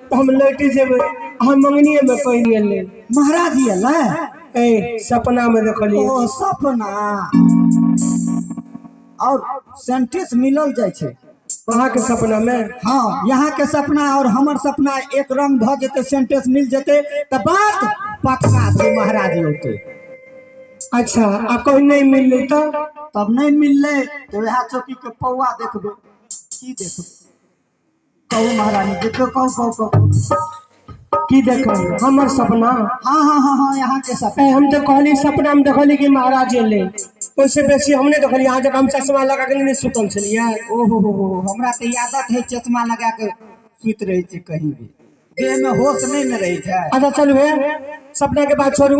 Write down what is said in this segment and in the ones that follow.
तऽ हम लौटि जेबै। अहाँ मंगनीएमे कहि गेलै। महाराज जी एलै? ए, सपनामे देखलियै। ओ सपना और सेंटेंस मिलल जाइ छै। अहाँके सपनामे? हाँ, यहाँ के सपना और हमर सपना एक रंग भऽ जेतै, सेंटेंस मिल जेतै तऽ बात पक्का छै, महाराज औतै। अच्छा, आ कोई नहि मिललै तऽ? तब नहि मिललै तऽ वएह चौकी के पौआ देखबै। की देखबै? कहू महारानी, देखो, कहू कहू कहू। की देखबै? हमर सपना? हाँ हाँ हाँ हाँ, यहाँ के सपना। ए, हम तऽ कहली सपनामे देखली कि महाराज एलै, ओहिसँ बेसी हम नहि देखलियै। अहाँ जकाँ हम चश्मा लगा के नहि सुतल छलियै। ओ हो हो हो, हमरा तऽ आदत है चश्मा लगा के सुति रहै छै कहीं भी, देह में होश नहीं ने रहै छै। अच्छा चलू, हे सपना के बात छोड़ू,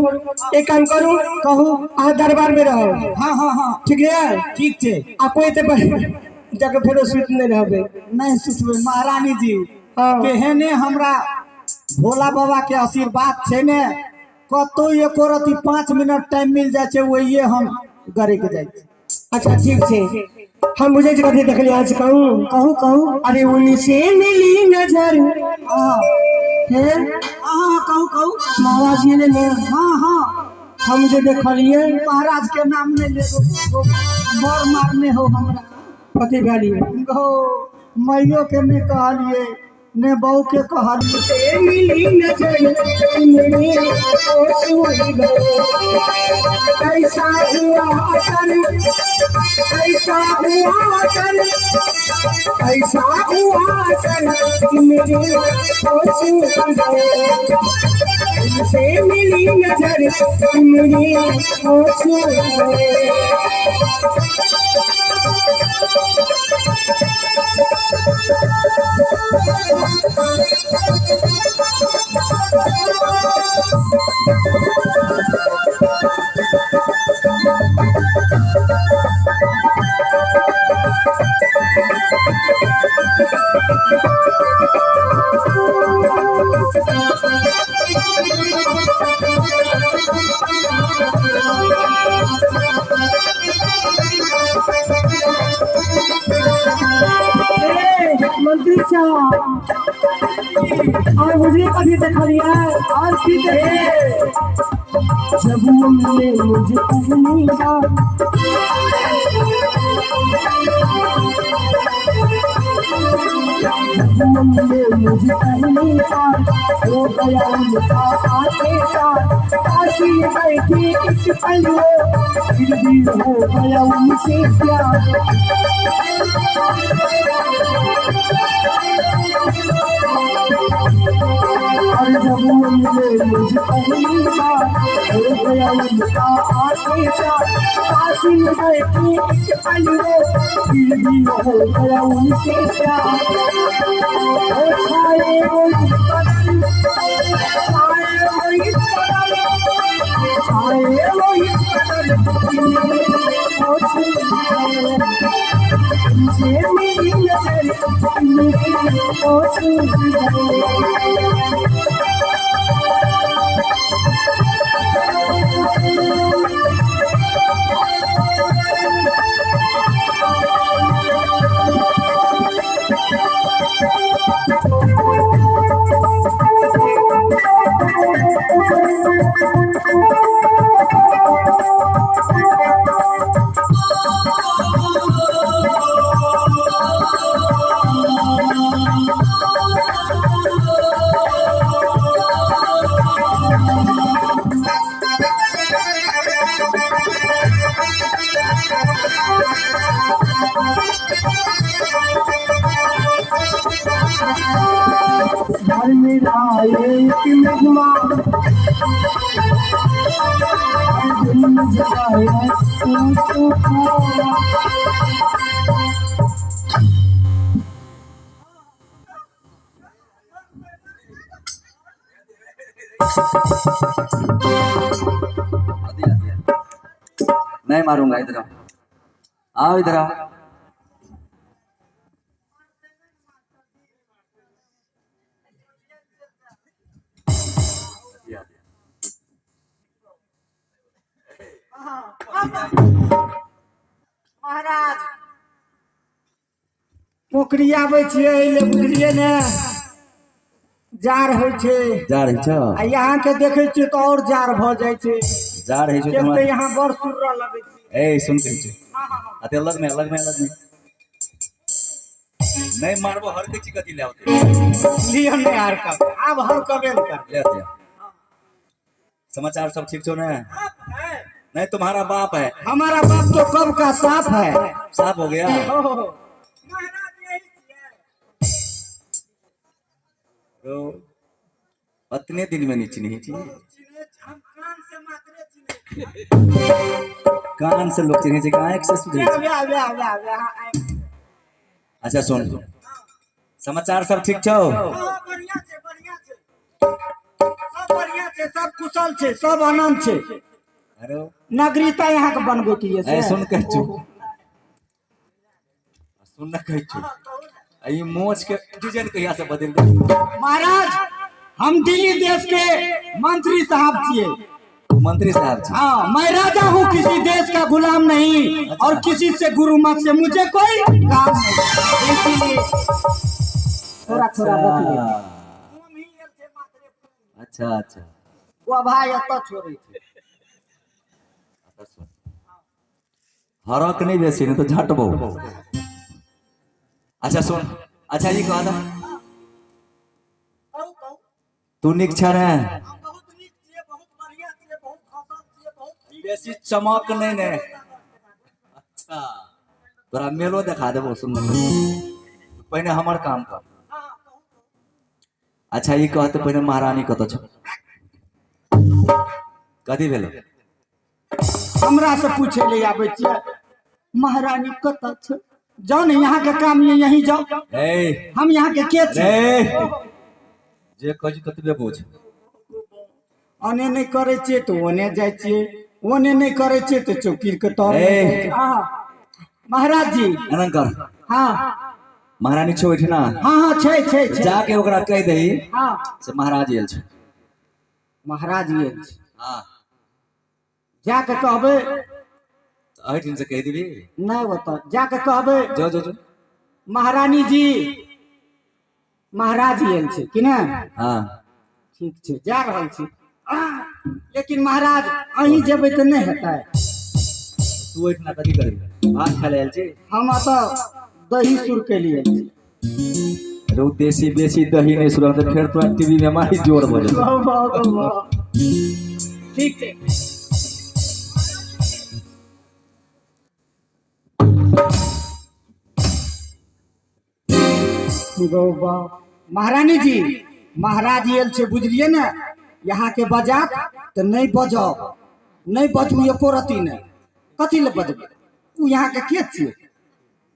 एक काम करू। कहू। अहाँ दरबार में रहो। हाँ हाँ हाँ। ठीक है? ठीक छै। आ कोई तऽ जाके फेरो सुति नहि रहबै। नहीं सुतबै महारानी जी। हाँ। तेहने हमरा भोला बाबा के आशीर्वाद छै ने, कतौ एको रति 5 मिनट टाइम मिल जाइ छै, वही हम गरकि जाइ छी। अच्छा ठीक छै, हम बुझै छी कथी देखलियै आज, कहू? कहू कहू। अरे उनसे मिली नजर। हाँ। हे। हाँ, कहू कहू। महाराज जी ने ने? हाँ हाँ। हम जे देखलियै। महाराज के नाम नहीं लेबो, बड़ मारने हो हमरा। कथी भेलियै? गो मैयो के नहीं कहलिए ने बहू के कहलिए। से मिली नजर मेरे होश उड़ गए, ऐसा हुआ असर, ऐसा हुआ असर, ऐसा हुआ असर कि मेरे होश उड़ गए। उनसे मिली नजर मेरे होश उड़ गए। ए, मंत्री साहब, और बुझली कथी देखलियै? और की देखलिए? जब वो मिले मुझे पहली बार, जब वो मिले मुझे पहली बार, हो गया उनका आके प्यार। पास ही बैठी एक पल वो, फिर भी हो गया उनसे प्यार। और जब वो मिले मुझे पहली बार, हो गया उनका आके प्यार। पास ही बैठी एक पल वो, फिर भी हो गया उनसे प्यार। ओ छाए वो इस बदन, छाए वो इस बदन, छाए वो इस बदन कि मेरे होश उड़ गए। उनसे मिली नजर, मेरे होश उड़ गए। घर में आए एक मेहमान, दिल में जगाया तूफान। दिया दिया, नहीं मारूंगा। इधर आओ, आओ, इधर आओ। दिया दिया। महाराज, पोखरियाबै छियै एहि ले, बुझलियै ने? जाड़ होइ छै। जाड़ होइ छौ? आ यहाँ के देखै छियै तऽ आओर जाड़ भऽ जाइ छै। जाड़ होइ छौ? एक तऽ यहाँ बड़ सुर्रा लगै छै। ए सुन, कहै छै अते लग में, लग में, लग में नहीं मारबो। हर के चीज कथी ले आते? लिअ नहि हर कब, आब हर कबे ने कर। ले आते। समाचार सब ठीक छौ ने? नहीं, तुम्हारा बाप है। हमारा बाप तो कब का साफ है। साफ हो गया। तो अतने दिन में नहीं चिन्ही छी? कान से लोग चिन्है छै कि आँखि से सुझै छै? अच्छा सुन, समाचार सब ठीक छौ? बढ़िया छै, बढ़िया छै, सब बढ़िया छै, सब कुशल छै, सब आनंद छै। अरे नागरिकता यहाँ के बनबे के ए सुन, कहै छौ, सुन न, कहै छौ, ई मोछ के डिजाइन कहिया से बदल दे? महाराज, हम दिल्ली देश के मंत्री साहब छिए। तू मंत्री साहब छी? हाँ, मैं राजा हूँ, किसी देश का गुलाम नहीं और किसी से गुरु मत से मुझे कोई काम नहीं, इसीलिए थोड़ा थोड़ा रख ले। अच्छा अच्छा। वो भाई एतऽ छोड़ै छै। अच्छा सुन, हरक नहीं बेसी, नहीं तो झटबो। अच्छा सुन, अच्छा ई कह दे, तू नीक छ ने? बेसी चमक नहीं ने। अच्छा तोरा मेलो देखा देबो। सुन, पहिने हमर काम कर। अच्छा ई कहते, पहिने महारानी कतऽ छौ? कथी भेलो? हमरा से पूछे ले आबै छियै महारानी कतऽ छै? जाओ ने, यहाँ के काम ये, यहीं जाओ। ए हम यहाँ के के छी? रे, जे कहै छी ततबे बुझ। ओने नहि करै छियै तऽ ओने जाइ छियै, ओने नहि करै छियै तऽ चौकी के तर। ए। हाँ महाराज जी। एना कर। हाँ। महारानी छौ ओहिठिना? हाँ हाँ, छै छै छै। जाके ओकरा कहि दही से महाराज आयल छै। महाराज आयल छै। हाँ। जाके कहबै? एहिठिन से कहि देबी। नहि, ओतऽ जाके कहबै। जो जो जो। महारानी जी, महाराज आयल छै कि ने? हाँ। ठीक छै, जा रहल छी। लेकिन महाराज, अहीं जेबै तऽ नहि हेतै? तू ओहिठिना कथी करबी? भात खाय लए आयल छी? हम एतऽ दही सुर के लिए छी। रौ, देसी बेसी दही नहि सुरल तऽ फेर तोरा टीवी बेमारी जोर भऽ जेतौ। ठीक छै। गौ बा। महारानी जी, महाराज आयल छै, बुझलियै ने? यहाँके बजात तऽ नहि बजाउ, नहि बजू एको रत्ती नहि। कथी लए बजबै? ओ यहाँके के छियै?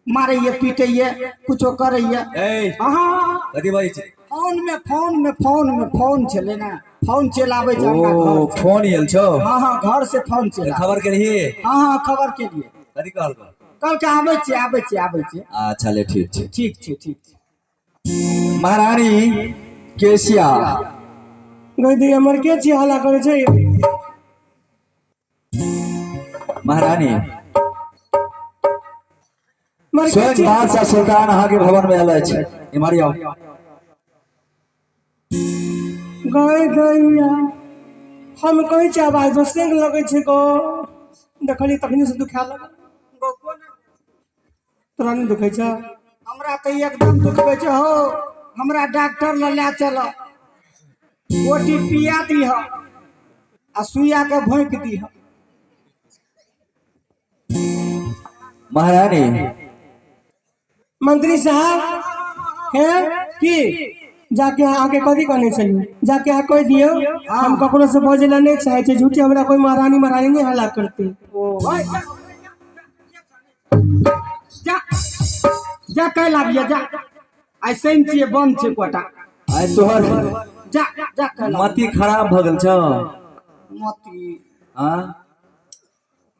मारैए, पीटैए, कुछो करैए। ए अहाँ कथी बजै छी? फोन में, फोन में, फोन में फोन छलै ने, फोन चलि आबै छै हमरा ओ घर। फोन आयल छौ? हाँ हाँ, घर से फोन चलि आबै। खबर केलही? हाँ हाँ, खबर के लिए। कथी कहलकौ? कहलकै आबै छियै, आबै छियै, आबै छियै। अच्छा ले, ठीक छै। ठीक छै, ठीक छै। महारानी केसिया। गई, हमर के छी हल्ला करै छै? महारानी हमर के स्वयं छी? बादशाह सुल्तान अहाँके भवन में आयल अछि। इम्हर आउ। गई गैया, हम कहै छी आवाज दोसरे के लगै छै गो। देखलियै तखने से दुखाए लगल। तोरा नहि दुखै छै? हमरा तऽ एकदम दुखबै छै हो। हमरा डॉक्टर लग लए चल, गोटी पिया दीह आ सुइया के भोंकि दीह। महारानी। मंत्री साहब हे। की? जाके अहाँके कथी कहने छलियै? जाके अहाँ कहि दियौ, हम ककरो से बजै लए नहि चाहै छियै। झूठे हमरा कोई महारानी महारानी नहि हल्ला करतै। ओ जा जा, काल्हि आबियै जा। आइ शनि छियै, बंद छै कोटा। आइ तोहर जा जा, काल्हि आबियै। मति खराब भऽ गेल छौ। मति? हाँ,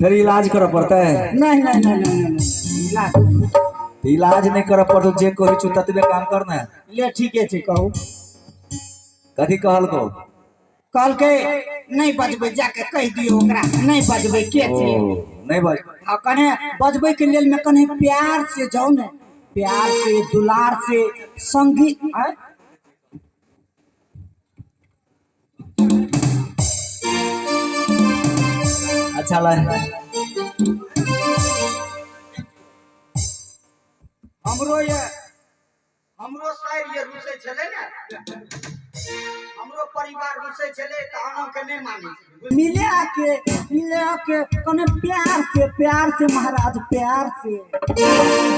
फेर इलाज करऽ पड़तै। नहीं नहीं नहीं नहीं नहीं नहीं, इलाज तऽ इलाज नहि करऽ पड़तौ, जे कहै छौ ततबे काम कर ने। ले, ठीके छै, कहू। कथी कहलकौ? कहलकै नहि बजबै, जाके कहि दियौ ओकरा, नहि बजबै, के ओ छियै। नहि बज। आ कने बजबै के लेल में कने प्यार से जाउ ने, प्यार से, दुलार से, संगी आँय? अच्छा लाए। हमरो ये हमरो साइर ये रुसै छलै ने, हमरो परिवार रुसै छलै तऽ अहाँके नहि मानै छलै। मिले आके, मिले आके कने प्यार से, प्यार से महाराज, प्यार से,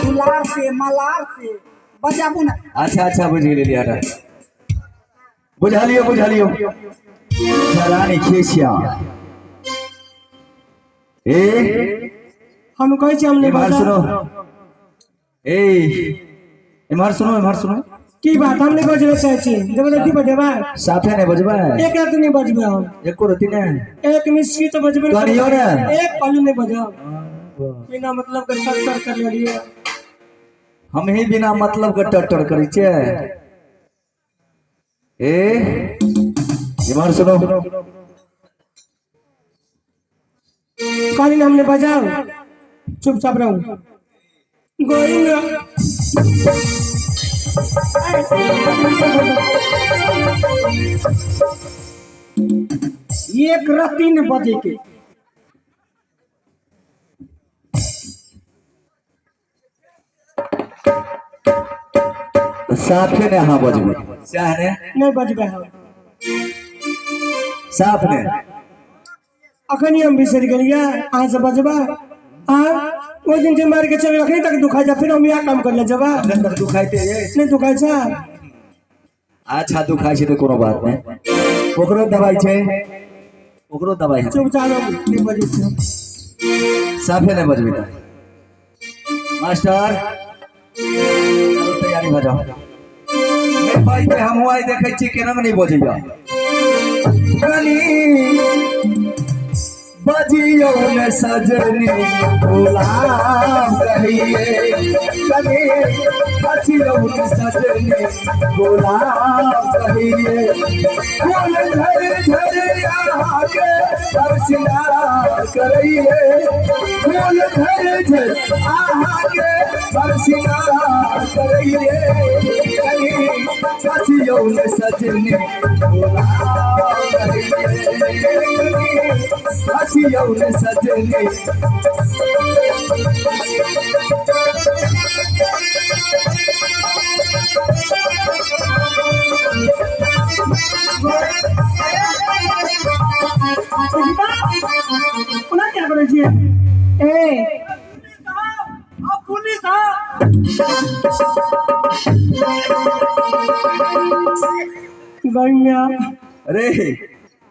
दुलार से, मलार से बजाबू ने। अच्छा अच्छा बुझि गेलियै हटा, बुझलियो बुझलियो। रानी खेसिया ए हम कहै छी हम नहि इम्हर बजाब। सुनो, ए इम्हर सुनो, इम्हर सुनो। की बात? हम नहि बजबै चाहै छी, जबरदस्ती बजेबै? साफे नहि बजबै? एक रात नहि बजबै हम। एको रति नहि? एक मिश्री तऽ बजबै नहि। कनियो ने? एक पल नहि बजब, बिना मतलब के सर सर कर लेलियै। हम ही बिना मतलब के टर टर करै छियै। ए इम्हर सुनो। कहली ने हमने बजाओ, चुपचाप रहू। गोइंग एक रत्ती ने बजे के। साफे ने अहाँ बजबै सएह ने? नहि बजबै हम। साफ ने? अखन हम बिसरि गेलियै अहाँ से बजबै। आँ ओहि दिन जे मारि के चल अखनी तक दुखाइ छै, फिर हम इएह काम कर ले जेबै? अखन तक दुखाइते अछि? नहि दुखाइ छै। अच्छा दुखाइ छै तऽ कोनो बात नहि, ओकरो दवाइ छै, ओकरो दवाइ है। चुपचाप नहि बजै छै। साफे नहि बजबै तऽ मास्टर चलो तैयारी भऽ जाओ। नहि बजतै, हमहूँ आइ देखै छी केना नहि बजैया। कनी बजियौ ने सजनी गुलाब कहिए, कनी बजियौ ने सजनी गुलाब कहिए, फूल झर झर अहाँके सिंगार करैए, फूल झर झर अहाँके सिंगार करैए, कनी बजियौ ने सजनी गुलाब कहिए, बजियौ ने सजनी। ओना क्या करै छियै? ए पुलिस गोइंग। अरे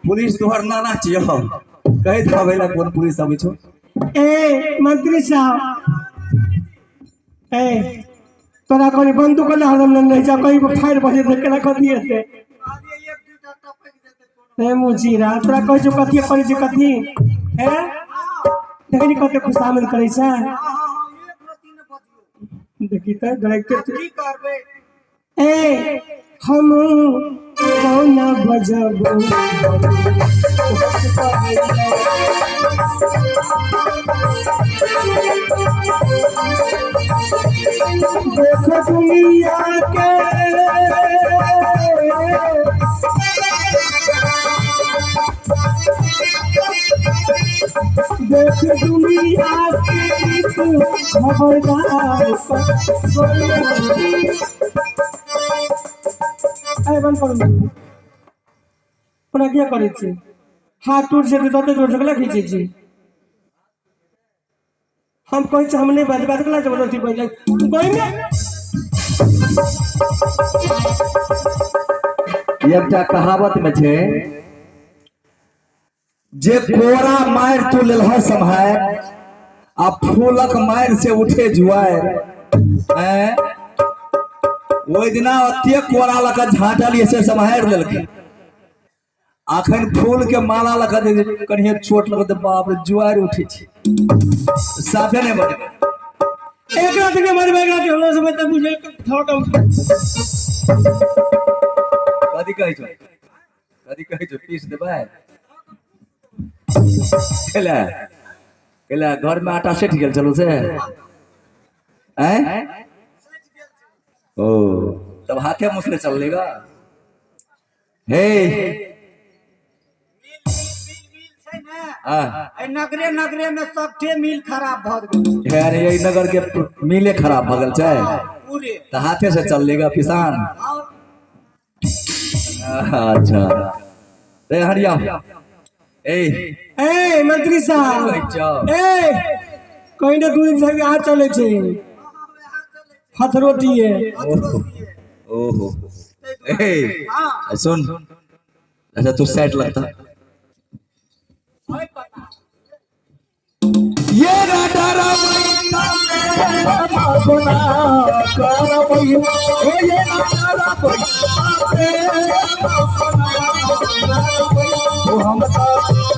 पुलिस तोहर नाना छियौ, कहैत आबै ला कोन पुलिस अबै छौ? ए मंत्री साहब, ए तोरा कहली बंदूक ले हरदम लेने रहै छै, कहीं फायर बजे तऽ केना कथी हेतै? ए मुजीरा, तोरा कहै छौ कथी करै छै कथी? हे देखै छी कते खुशामद करै छै, देखी तऽ डायरेक्टर। की करबै? ए हम कौना बजबो? देखो दुनिया के देख दुनिया के खबरदार। अरे बंद करू, ओना किया करै छी? हाथ टूट जेतै, तते जोर से केना खींचै छी? हम कहै छी हम नहि बजबै तऽ केना जबरदस्ती बजलै? गोइमे। एकटा कहावत में छै जे कोरा मारि तू लेलह सम्हारि आ फूलक मारि से उठे जुआरि। ऐं ओहि दिना ओते कोरा लऽ कऽ झाँटलियै से सम्हारि लेलकै, अखन फूल के माला लऽ कऽ जे कनिये चोट लगत बाप रे जुआरि उठै छै। साफे नहि बजबै। एक रात के मरबै, एक रात हमरा सब तऽ बुझै थोड़ा। कथी कहै छौ, कथी कहै छौ? पीस देबै? केला केला घर में आटा सटि गेल छलौ से? आँय ओ तब हाथे मुसले चललेगा। हे मिल मिल मिल छै ने। हाँ। एहि नगरे नगरे में सबठे मिल खराब भऽ गेल। हे अरे, यही नगर के मिले खराब भऽ गेल छै। पूरे। तऽ हाथे से चल लेगा किसान। और अच्छा ए हरिया ए। ए मंत्री साहब। कहै छौ? ए कहीं ने 2 दिन से आ चले छै हथरोटी है। ओहो ओहो ए सुन, अच्छा तू सेट लगता ये राधा राम गुना करबई ओ ये राधा राम ओ हम तो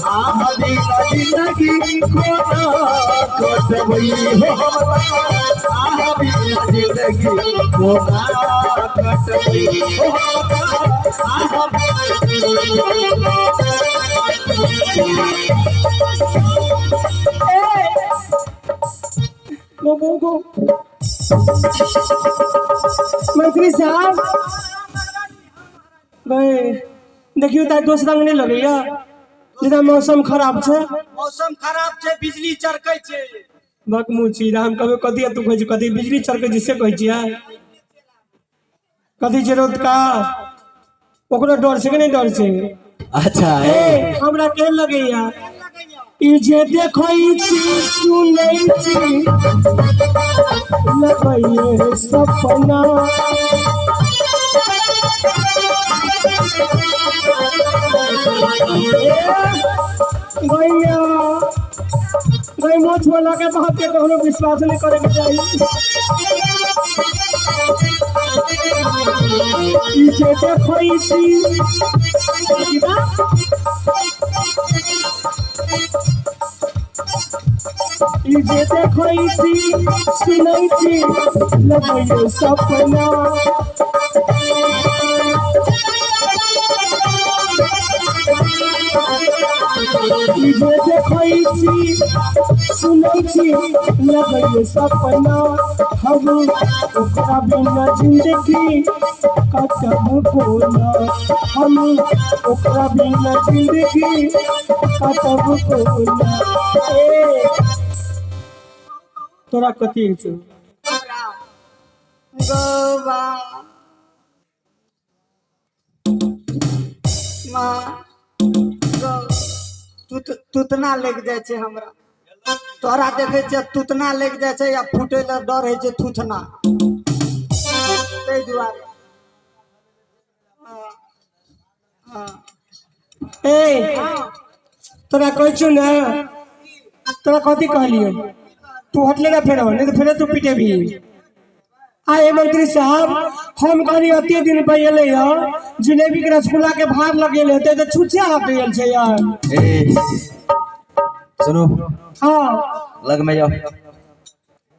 आहारी जिंदगी कोना कटबई हो, हम तो आहारी जिंदगी कोना कटबई हो, हम तो गो गो गो मंत्री साहब गए देखियो त दोस रंग नहीं लगैया जेना मौसम खराब छै। मौसम खराब छै, बिजली चरकै छै। बकमुची हम कभी कथी तू कहै छी कथी बिजली चरकै छै से कहै छियै कथी छै रौद का ओकरो डर छै कि नहि डर छै? अच्छा। ए हमरा केहन लगैया ई जे देखै छी सुनै छी लगैये सपना। गैया गई मोछ वाला के बाप के कखनो विश्वास नहीं करे के चाही। ई जे देखै छी ई जे देखै छी सुनै छी लगैये सपना। ई जे देखै छी सुनै छी लगैये सपना। हम ओकरा बिना जिंदगी कटब कोना, हम ओकरा बिना जिंदगी कटब कोना। ए तोरा कथी छौ? गोबा माँ गौ तुतना लागि जाइ छै हमरा। तोरा देखै छियै तुतना लागि जाइ छै या फूटै लए डर होइ छै थुथना, ताहि दुआरे। हँ, हँ। ए तोरा कहै छौ ने, तोरा कथी कहलियौ? तू हटले ना फेरो, नहीं तो फेरो तू पिटेबी। आए मंत्री साहब, हम कहली अते दिन पर एलै हँ, जिलेबी के रसगुल्ला के भार लगेले हेतै तऽ छुच्छे हाथ गेल छै यार। ए सुनो। हाँ। लग में जाओ,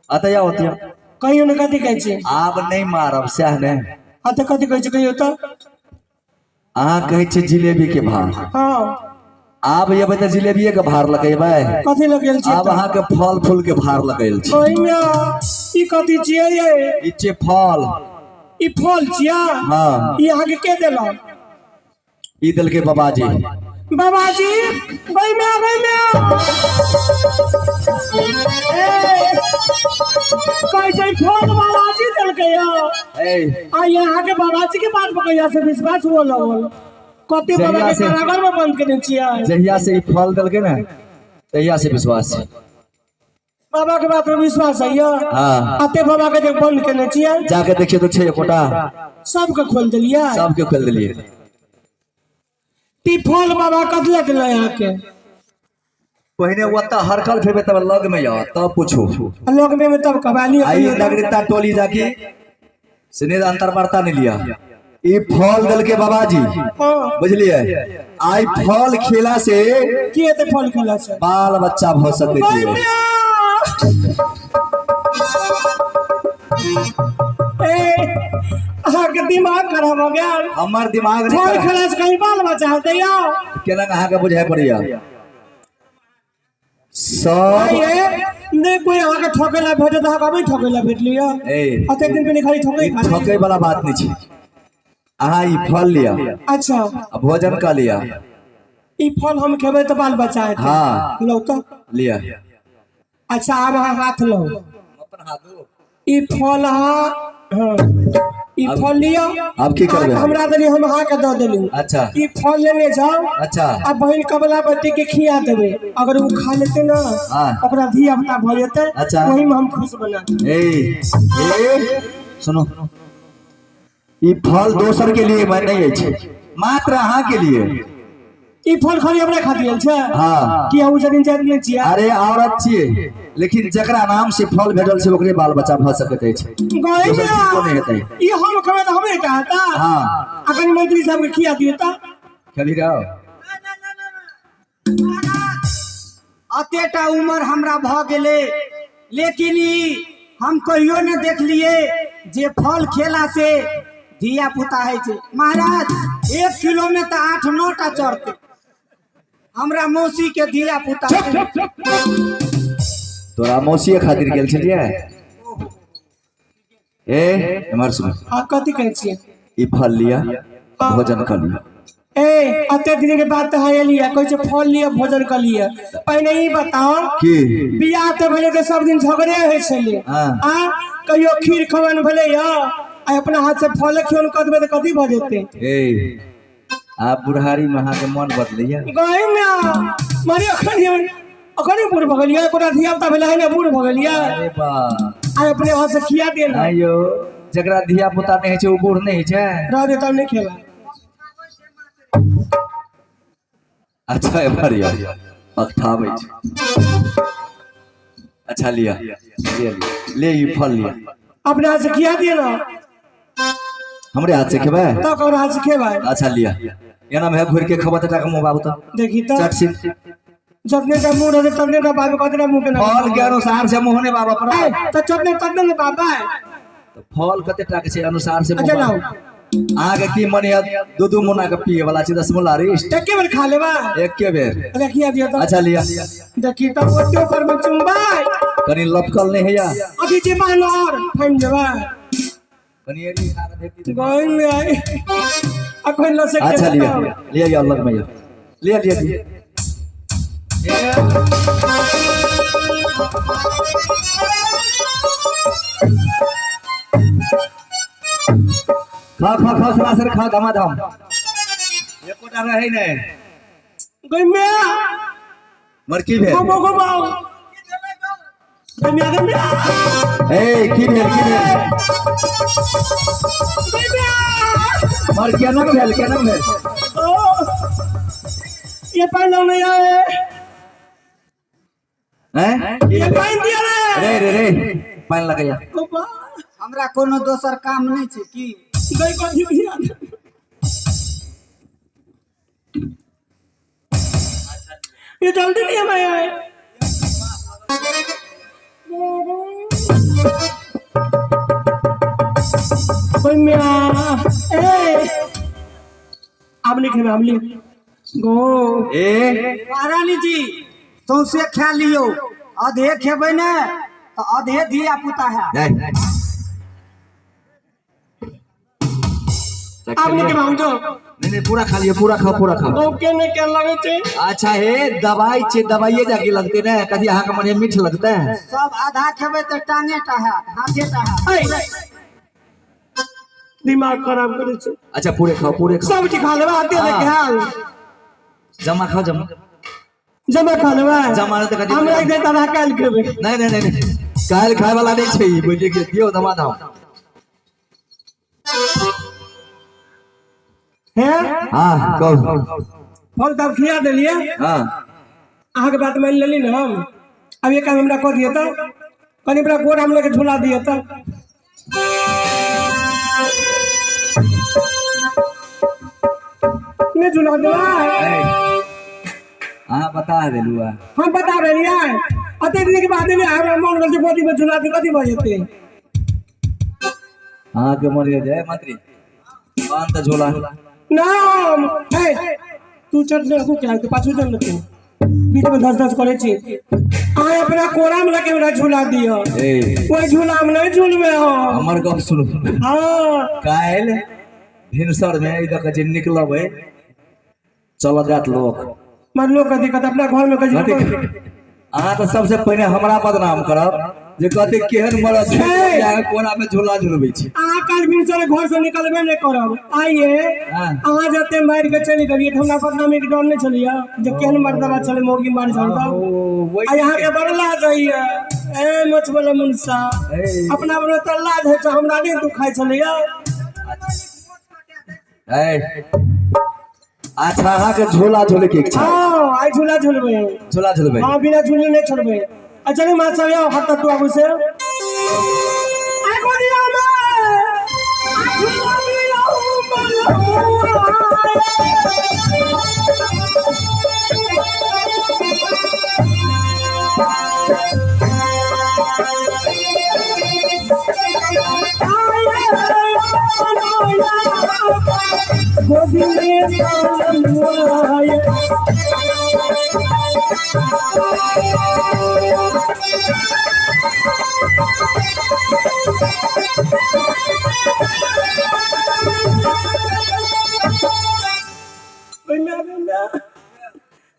आते जाओ, आते जाओ। कहियो ने कथी कहै छियै? आब नहीं मारब सएह ने। हाँ तऽ कथी कहै छियै कहियो तऽ? अहाँ कहै छियै जिलेबी के भार। हाँ। आब एबै तऽ जिलेबिये के भार लगेबै। कथी लगेल छियै? आब अहाँके फल फूल के भार लगेल छै। ओहिमे ई कथी छियै ये? ई छियै फल। ई फल छियै? हाँ। ई अहाँके के देलक? ई देलकै बाबाजी। बाबाजी गइमे गइमे ए कहै छै फल बाबाजी देलकै ए आ अहाँके बाबाजी के बात पर कहिया से विश्वास हुअ लगल? कते बाबा के कारागार में बंद केने छियै? जहिया से ई फल देलकै ने तहिया से विश्वास छै। बाबा के बात पर विश्वास है? हाँ। अते बाबा के जे बंद केने छियै? जाके देखिए तो छै एकोटा। सबके खोल देलियै? सबके खोल देलियै। ई फल बाबा कथी लए देलक अहाँके? पहिने ओतऽ हरकल फेबै तब लग में जाओ तब पूछू। लग में तब कबाली। आई नगरीता टोली जाके से नहीं अंतर्वार्ता नहीं लिया। ई फल देलके बाबाजी। हाँ। बुझलिए, आई फल खेला से की हेतै फल खेला से? बाल बच्चा भऽ सकै छै। ए अहाँके दिमाग खराब हो गेल। हमर दिमाग नहीं फल खराब। खेला से कहीं बाल बच्चा हेतै यौ? केना अहाँके बुझाइ पड़ैया सब? ये नहीं कोई अहाँके ठकै ला भेटत, अहाँके अबै ठकै ला भेटलियै। ए अतेक दिन पहिने खाली ठकै ई खाली। ठकै वाला बात नहीं छै। अहाँ ई फल लिअ। अच्छा। आ भोजन कऽ लिअ, ई फल हम खेबै तऽ बाल बच्चा हेतै। हाँ। लौ तऽ। लिअ। अच्छा, आब अहाँ हाथ लौ। ई फल अहाँ, हाँ, ई फल लिअ। आब की करबै? अहाँ हमरा देली, हम अहाँके दऽ देलहुँ। अच्छा। ई फल लेने जाउ। अच्छा। आ बहिन कमलावती के खिया देबै, अगर ओ खा लेतै ने, हाँ। ओकरा धिया पुता भऽ जेतै। अच्छा। ओहिमे हम खुश बना देबै। ए ए, सुनो, ई फल दोसर के लिए मैं नहीं अछि, मात्र अहाँ के लिए। ई फल खाली हमरा खातिर छै? हाँ। कि अहूँ जदिन जाइत नहि छियै? अरे, औरत छियै, लेकिन जकरा नाम से फल भेटल छै ओकरे बाल बच्चा भऽ सकैत अछि। गए। दोसर किनको नहि हेतै। ई हम खेबै तऽ हमरे टा हेतै? हाँ। आ कनि मंत्री साहब के खिया दियौ तऽ। खेली रहो। अतेटा उमर हमरा भऽ गेलै, लेकिन ई हम कहियो ने देखलियै जे फल खेला से धिया पुता होइ छै। महाराज, 1 किलो में तऽ 8-9 टा चढ़तै। हमरा मौसी के धिया पुता। तोरा मौसीए खातिर गेल छलियै? ए, एम्हर सुन। आ कथी कहै छियै? ई फल लिअ, भोजन कऽ लिअ। ए, अते दिन के बाद तऽ एलियै, कहै छै फल लिअ, भोजन कऽ लिअ। पहिने ई बताओ। की? बियाह तऽ भेलै तऽ सब दिन झगड़े होइ छलै। हाँ। आ कहियो खीर खवन भेलै या? आ अपना हाथ से फल खियौन कऽ देबै तऽ कथी भऽ जेतै? ए, आब बुढ़ारी में अहाँके मन बदलैया? गए ने मारे, अखन अखन बूढ़ भऽ गेलियै? कोना धिया पुता भेलै है ने, बूढ़ भऽ गेलियै? अरे बा। आ अपने हाथ से खिया दे ने। नहीं यौ, जकरा धिया पुता नहि होइ छै ओ बूढ़ नहि होइ छै? रह दे, तब नहि खेला। अच्छा, एम्हर यौ अकठाबै छै। अच्छा, लिअ लिअ, लिअ, ले, ई फल लिअ। अपने हाथ से खिया दिए ना। हमरे हाथ से खेबै? तब ककरो हाथ से खेबै? अच्छा, लिअ। एना में घुरि के खबर तऽ मुँह बाबू तऽ। देखी तऽ। चट सिन। जतने का मुँह रहते ततने का बाबे, कतने मुँह के ना। फल के अनुसार से मुँह ने बाबा पर। ए, तऽ जतने ततने ने बाबा। तऽ फल कते टा के छै अनुसार से। अच्छा, लाउ। अहाँके की मन यऽ? दू दू मुना के पिए वाला छै दसमुला रिस्ट। एके बेर खा लेबा। एके बेर। अच्छा, खिया दियो तऽ। अच्छा, लिअ। देखी तऽ, ओते ऊपर में चुम्बै। कनि लपकल नहि होइया? अभी जे मान और फाइन जेबा। कनि एरी खा के देखी। गई में आई अखन लसक के। अच्छा, लिअ लिअ, लिअ, लग में लिअ, लिअ, लिअ, लिअ। खा खा खा, सरासर खा, धमाधम, एकोटा रहै नहि। गई में। मर की भेल? घुमो घुमाओ, गई में, गई में। ए, की भेल, की भेल? गई में। मर केना भेल, केना भेल? ओ, ये पानी लाओ नहीं आए। हैं? ये पानी दिया रे। रे रे रे, पानि लगैया। गोपा। हमरा कोनो दोसर काम नहि छै की? गई, कथी दिया? ये जल्दी नहीं हमें आए। ओए मियां, ए, आब नहीं खेबै, आब नहीं गो। ए। महारानी जी, सौंसे खा लियौ। आधे खेबै ने तऽ आधे धिया पुता है। जाय। आब नहीं खेबै हम जो। नहीं नहीं, पूरा खा लियो, पूरा खाओ, पूरा खाओ। ओके, नहीं क्या लगे छै? अच्छा, हे, दवाई छे, दवाइये जाके लगते ने। कथी अहाँ के मने मीठ लगते है? सब आधा खेबै तऽ टांगे टा हैत, हाथे टा हैत। ऐ, दिमाग खराब करे छै। अच्छा, पूरे खाओ, पूरे खाओ। सब चीज खा लेबै, आते देखे हाल। जमा खाओ, जमा। जमा खा लेबै। जमा नहि तऽ कथी? हमरा एक दिन आधा काल्हि खेबै। नहीं नहीं नहीं नहीं, काल्हि खाय वाला नहीं छै ई, बुझि के दियौ धमाधम। हे। हाँ, कहू। फल तब खिया देलियै। हाँ। अहाँके बात मानि लेली ने हम। अब एक काम हमरा कऽ दिअ तऽ, कनि हमरा गोड़ हम लेके झुला दिअ तऽ। नहि झुला देबै? अहाँ बता देलू आ। हम बता रहलियै, अते दिन के बाद ने हमरा मन भेल जे गोदी में झुला दी, कथी भऽ जेतै? अहाँके मन जय मंत्री बांध तऽ झोला। नाम हे, तू चट ने को क्या पाछू चल तू, बीच में धस धस करे छी। आय अपना कोरा में लके हमरा झुला दियो। ए। ओइ झूला में नहीं झूलबे हम। हमर गप सुनू। हाँ। काल्हि भिनसर में ई दऽ के जे निकलबै, चलऽ जात लोक। मरलो कथी कहत अपना घर में कथी गजरी अहाँ तऽ सबसे पहिने हमरा बदनाम करब जे कहते केहन मरद छै हे! अहाँ कोना में झूला झुलबै छी अहाँ काल्हि भिनसरे घर से निकलबे नहि करब आइए। हाँ। अहाँ जते मारि के चलि गेलियै तऽ हमरा बदनामी के डर नहि छलैया जे केहन मर्दबा छलै मौगी मारि झड़ता। ओ, आ यहाँ के बड़ लाज होइया ए मछवला मुनसा। ए। अपना अपना तऽ लाज होइ छै, हमरा नहि दुखाइ छलैया। ए, अच्छा अहाँके झूला झूले के इच्छा है? हाँ, आइ झूला झूलबै। झूला झूलबै। हाँ, बिना झूले नहि छोड़बै। अच्छा नहीं मास्टर साहब, आओ हाथ तू आबू से आइ गोदिया में आ झूला दिया। गोदी में आए।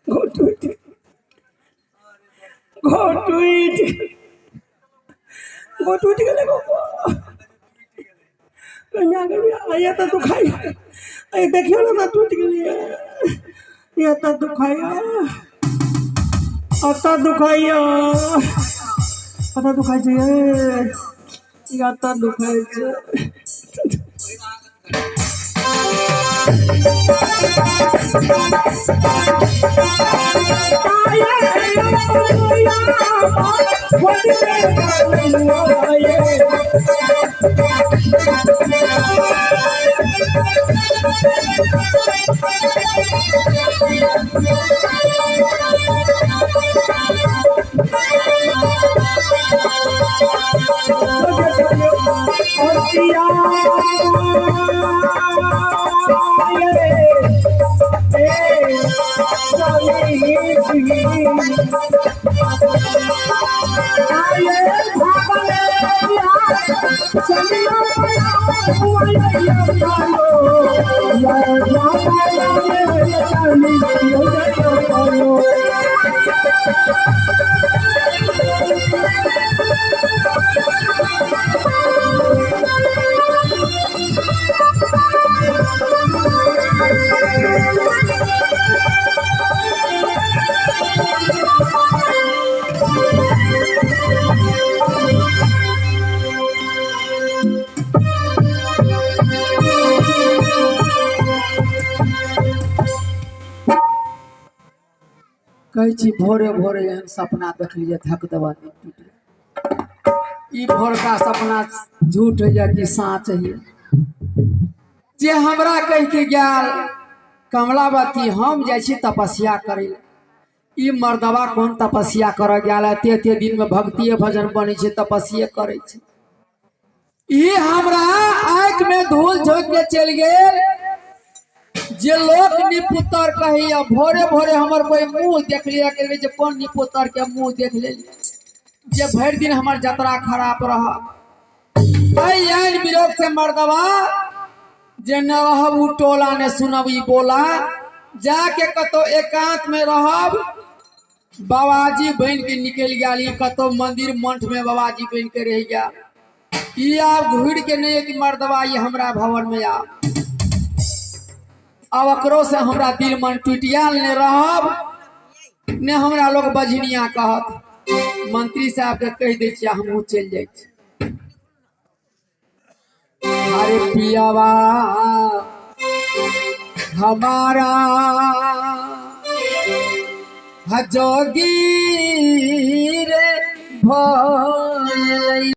घर टूटि, घर टूटि, घर टूटि गेलै गो। आइए तऽ दुखाइ, आइए देखियौ ने तऽ टूटि गेलियै। एतऽ दुखाइया, एतऽ दुखाइया, एतऽ दुखाइ छै, एतऽ दुखाइ छै। कहै छी भोरे भोरे एहन सपना देखलियै, धक दबा नींद टूटि गेल। ई भोरका सपना झूठ होइया कि साँच होइया? जे हमरा कहि के गेल कमलावती, हम जाइ छी तपस्या करै लए। ई मर्दबा कोन तपस्या करऽ गेल? एते एते दिन में भक्तिये भजन बनै छै, तपस्ये करै छै। ई हमरा आँखि में धूल झोंकि के चलि गेल जे लोक निपुतर कहैया। भोरे भोरे हमर कोई मुंह देख लिया के जे कोन निपुतर के मुंह देख लेलियै जे भरि दिन हमर जतरा खराब रह। एहन विरोध से मर्दबा जे न रहब उ टोला ने सुनब ई बोला, जाके कतौ एकांत में रहब। बाबाजी बनि के निकलि गेल, ई कतौ मंदिर मठ में बाबाजी बनि के रहि गेल। ई आब घुरि के नहि कि मर्दबा ई हमरा भवन में आब। आब एकरो से हमरा दिल मन टूटि गेल, ने रहब ने हमरा लोग बझनिया कहत। मंत्री साहब के कहि दै छियै, हमहूँ चलि जाइ छी। अरे पियावा हमारा जोगी रे भोले।